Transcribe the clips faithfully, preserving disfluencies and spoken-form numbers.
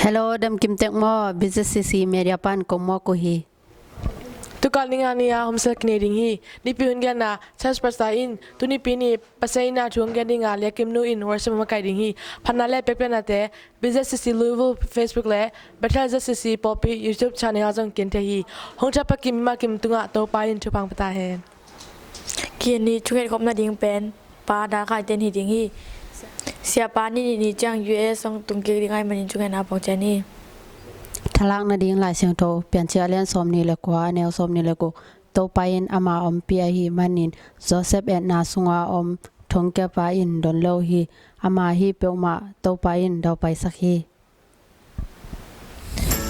Hello, damkim tek maw? B Z C C Media pan kong mawk uh hi. Tukal ni nga ni-a home cell kinei ding hi. Nipi hun gelna church pastor in tunipi ni Pasian in a thu hong gen dinga Lia Kim Nu in worship hong makaih ding hi. Phatna le piakpiaknate B Z C C Louisville Facebook le Bethel Z C C pawlpi YouTube channel ah zong kien thei hi. Hong thapat Kim, Mima Kim tungah Topa in thupha pia ta hen. Kei ni thunget khop nading pen Pa Dal Khai Ten hi ding hi. Siapa ni nih ni ciang U S hong tung kik ding ahih manin thungetna pawng cian hi. Thalak nading Lai Siangtho Piancil a lian sawmnih le kua, a neu sawmnih le guk. Topa in ama ompih ahih manin Joseph etna sunga om thongkiapa in don lo hi. Ama hih peuhmah Topa in daupaisak hi.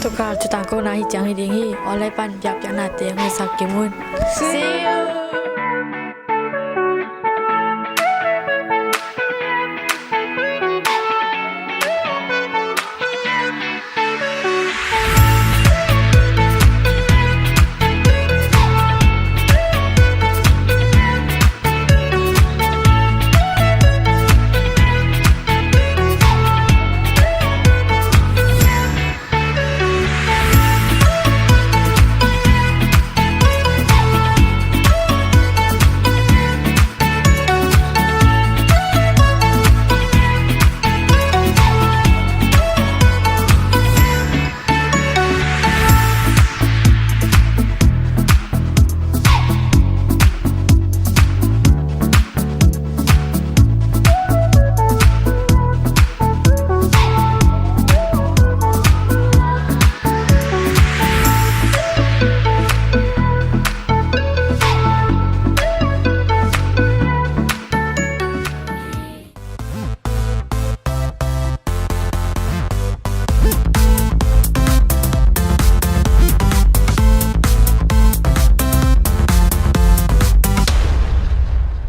Tukal thutangkona hih ciang hi ding hi. Online pan piakpiaknate hong hisak kim un. See you.